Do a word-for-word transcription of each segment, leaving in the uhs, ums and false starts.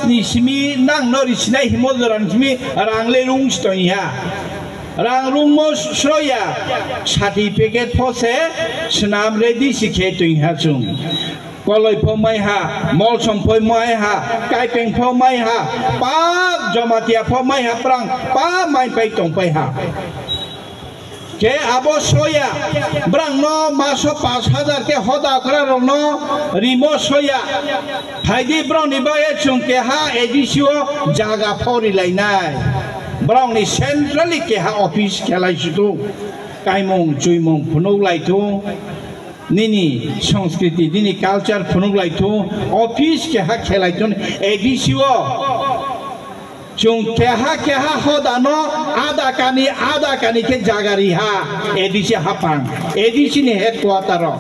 Ni simi nang no risinai himo jorang simi rang le rung si tong ya. Rang rungmo sroya, certificate pho se swnam ready si khe tong ha chwng. Koloi pho mai ha, molsom pho mai ha, kaipeng pho mai ha, pa Jamatia pho mai ha, prang pa mai pai tong pai ha. Khe abo soya, brang no maso pash hajar khe hoda okra rok no rimo soya. Phaidi brong ni bagwi chwng keha A D C o jaga pho ri lai nai. Brong ni centrally keha office khe lai sutu. Kaimung chuimung phunuk lai thu. Nini sanskriti, nini culture phunuk lai thu. Office keha khe lai thu A D C o. Chwng keha keha hoda no ada kani, ada kani khe jaga ri ha, A D C hapang, A D C ni headquarter o.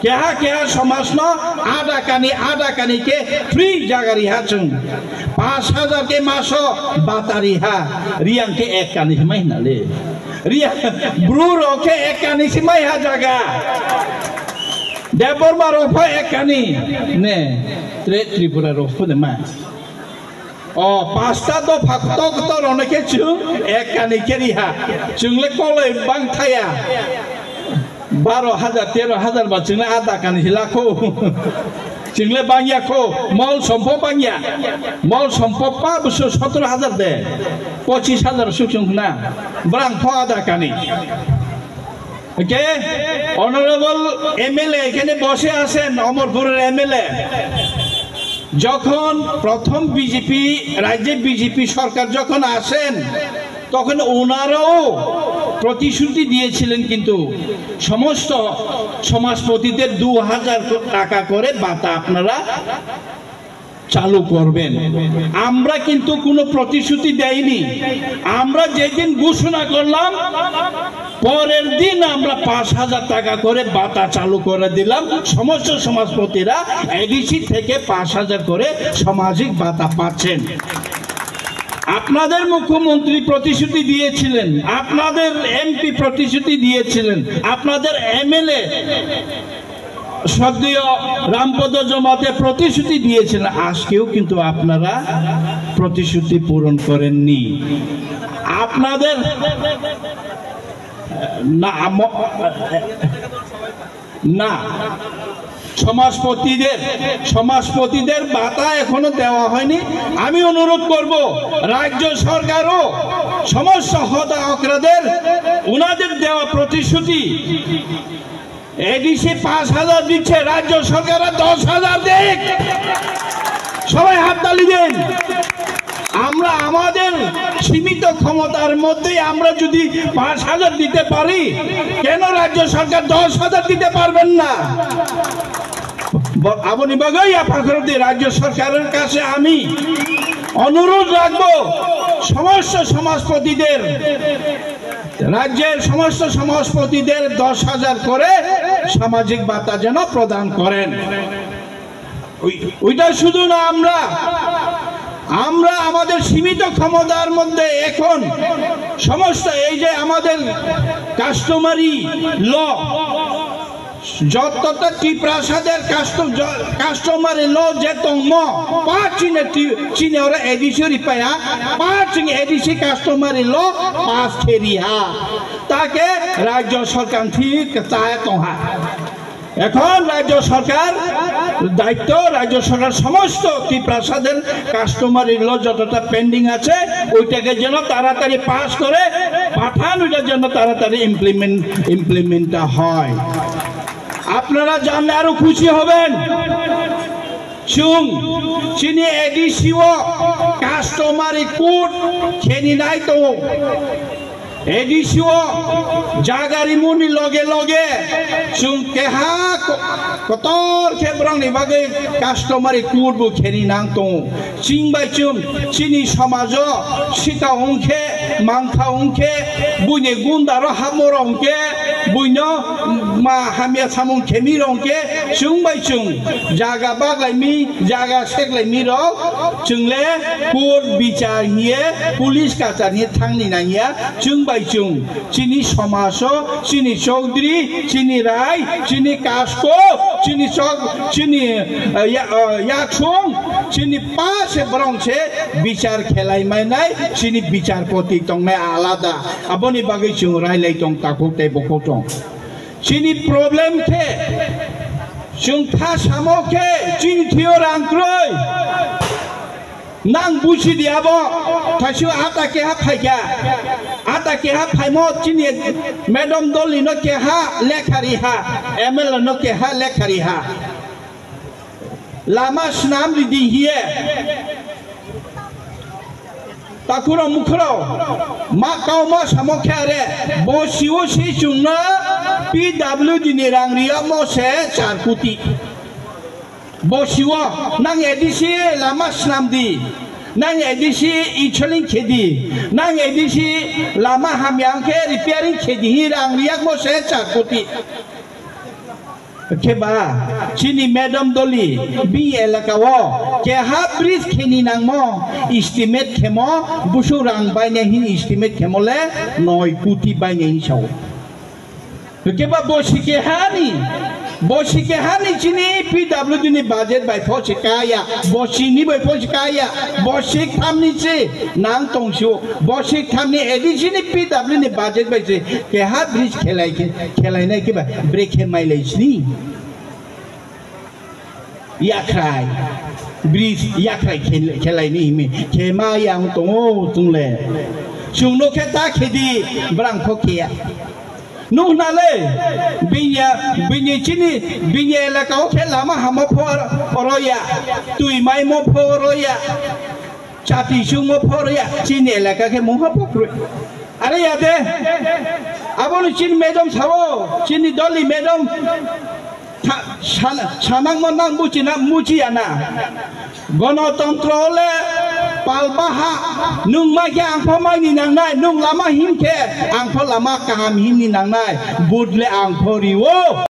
Keha keha somaj no ada kani, ada kani khe free jaga ri ha chwng. Pash hajar khe maso bata ri ha, Riyang khe ek kani himai hina le. Riyang, Bru rok khe ek kani himai ha jaga. Debbarma rok pho ek kani, ne, Tri-, Tripura rok pho de ma. O, pasta dopha kotor kotor rokno khe chwng ek kani khe ri ha. Chwng le koloi bang thaya. Baro hajar, tero hajar ba chwng le ada kani hila kho. Chwng le bang ya kho. Molsom pho bang ya. Molsom pho pa bwswk sotoro hajar de. Pochis hajar suk chwng khna. Brang pho ada kani. Okay, honorable M L A এখানে বসে আছেন, অমরপুরের M L A। যখন প্রথম বিজেপি, রাজ্যে বিজেপি সরকার যখন আসেন, তখন ওনারাও প্রতিশ্রুতি দিয়েছিলেন, কিন্তু সমস্ত সমাজপতিদের দু হাজার টাকা করে ভাতা আপনারা চালু করবেন। আমরা কিন্তু কোনো প্রতিশ্রুতি দেইনি। আমরা যেদিন ঘোষণা করলাম, পরের দিন আমরা পাঁচ হাজার টাকা করে ভাতা চালু করে দিলাম। সমস্ত সমাজপতিরা এডিসি থেকে পাঁচ হাজার করে সামাজিক ভাতা পাচ্ছেন। আপনাদের মুখ্যমন্ত্রী প্রতিশ্রুতি দিয়েছিলেন, আপনাদের এমপি প্রতিশ্রুতি দিয়েছিলেন, আপনাদের এমএলএ শ্রদ্ধেয় রামপদ জমাতে প্রতিশ্রুতি দিয়েছিলেন, আজকেও কিন্তু আপনারা প্রতিশ্রুতি পূরণ করেননি। আপনাদের না, আম-, না, সমাজপতিদের, সমাজপতিদের ভাতা এখনো দেওয়া হয়নি। আমি অনুরোধ করব রাজ্য সরকারও সমস্ত হতা অকরাদের ওনাদের দেওয়া প্রতিশ্রুতি এডিসি পাঁচ হাজার দিচ্ছে, রাজ্য সরকাররা দশ হাজার দিক। সবাই হাততালি দিন। আমরা আমাদের সীমিত ক্ষমতার মধ্যেই আমরা যদি পাঁচ হাজার দিতে পারি, কেন রাজ্য সরকার দশ হাজার দিতে পারবেন না? ব-, aboni bagwi apha khorokdi rajyo sorkaror kache ami onurodh rakhbo, somosto somajpothider, rajyor somosto somajpothider dosh hajar kore samajik bhatta jeno prodhan koren. ওই-, ওইটা শুধু না, আমরা, আমরা আমাদের সীমিত ক্ষমতার মধ্যে এখন সমস্ত এই যে আমাদের কাস্টমারি ল, যতটা টিপ্রাসাদের কাস্টম-, জ-, কাস্টমারি ল যে তংম, পাঁচ চিনে টি-, চিনে ওরা এডিসি রিপায়া, পাঁচ চিনে এডিসি কাস্টমারি ল পাস খেরিয়া, তাকে রাজ্য সরকার ঠিক চায় তোহা। এখন রাজ্য সরকার দায়িত্ব, রাজ্য সরকার সমস্ত টিপ্রাসাদের কাস্টমারি ল যতটা পেন্ডিং আছে, ওইটাকে যেন তাড়াতাড়ি পাস করে পাঠান, ওইটা যেন তাড়াতাড়ি ইমপ্লিমেন্ট, ইমপ্লিমেন্টটা হয়। আপনারা জানলে আরো খুশি হবেন। Chwng chini A D C o customary court kheni nai tongo. A D C o jaga rimoni loge loge chwng keha ko-, kotor khe borokni bagwi customary court bo kheni nang tongo. Chwng bai chwng chini somajo sika hwnkhe, mangkha hwnkhe, buini gundaro hamo rok hwnkhe, buino ma hamya samung khemi rok hwnkhe, chwng bai chwng jaga baglai mi, jaga seklai mi rok, chwng le court bichar hiye, police kachar hiye thangni nangya, chwng bai chwng chini somajo, chini chowdhury, chini rai, chini kasko, chini chok, chini, eh, ya-, eh, yaksong, Chini pa se borong se bichar khelai mainai, chini bichar poti tongnai alada. Aboni bagwi chwng railai tong takhuk tei bukhuk tong. Chini problem khe chwng tha samo khe chini thio rang kroi. Nang busi di abo, thaisu ata keha phaikha. Ata keha phaimo chini madam doli no keha lekha riha, M L A no keha lekha riha. Lama swnam ridi hiye. Takhurok mukhurok ma kau ma samo khe are bo siwo si chwngno P W D ni rang riyamo se char koti. Bo siwo nang A D C lama swnam di, nang A D C insulin khe di, nang A D C lama hamya wng khe repairing khe di hi rang riyakmo se char koti. Khe ba chini madam doli bini elaka o keha bridge kheni nangmo estimate khemo busuk rang bainai hin estimate khemo le noi koti bainai hin sao. Khe ba bosi keha ni, bosi keha ni chini P W D ni budget bai pho se kaya, bosi ni bai pho se kaya, bosi tham ni se nang tong sio, bosi tham ni A D C ni P W ni budget bai se keha bridge khelai khe, khelai nai khe ba brekhe mai lai sini. Yakhrai. Bridge yakhrai khel-, khelai ni himi. Khema yang tongo tungle. Chwngno khe ta khedi, brang kho khe. Nuh nale, binya, bini chini, bini elaka o khe lama hamo pho oro ya. Twi mai mo pho oro ya. Chati chwngmo phor ya, chini elaka khe mungha pokro. Are ya de. Abono chini madam sao, chini doli madam. Tha-, sana-, sanangmo nang buchi na muchi ya na. Gonotontro le palbaha, nung ma khe ang pho mai ni nangnai, nung lama him khe ang pho lama kaham him ni nangnai, but le ang pho riwo.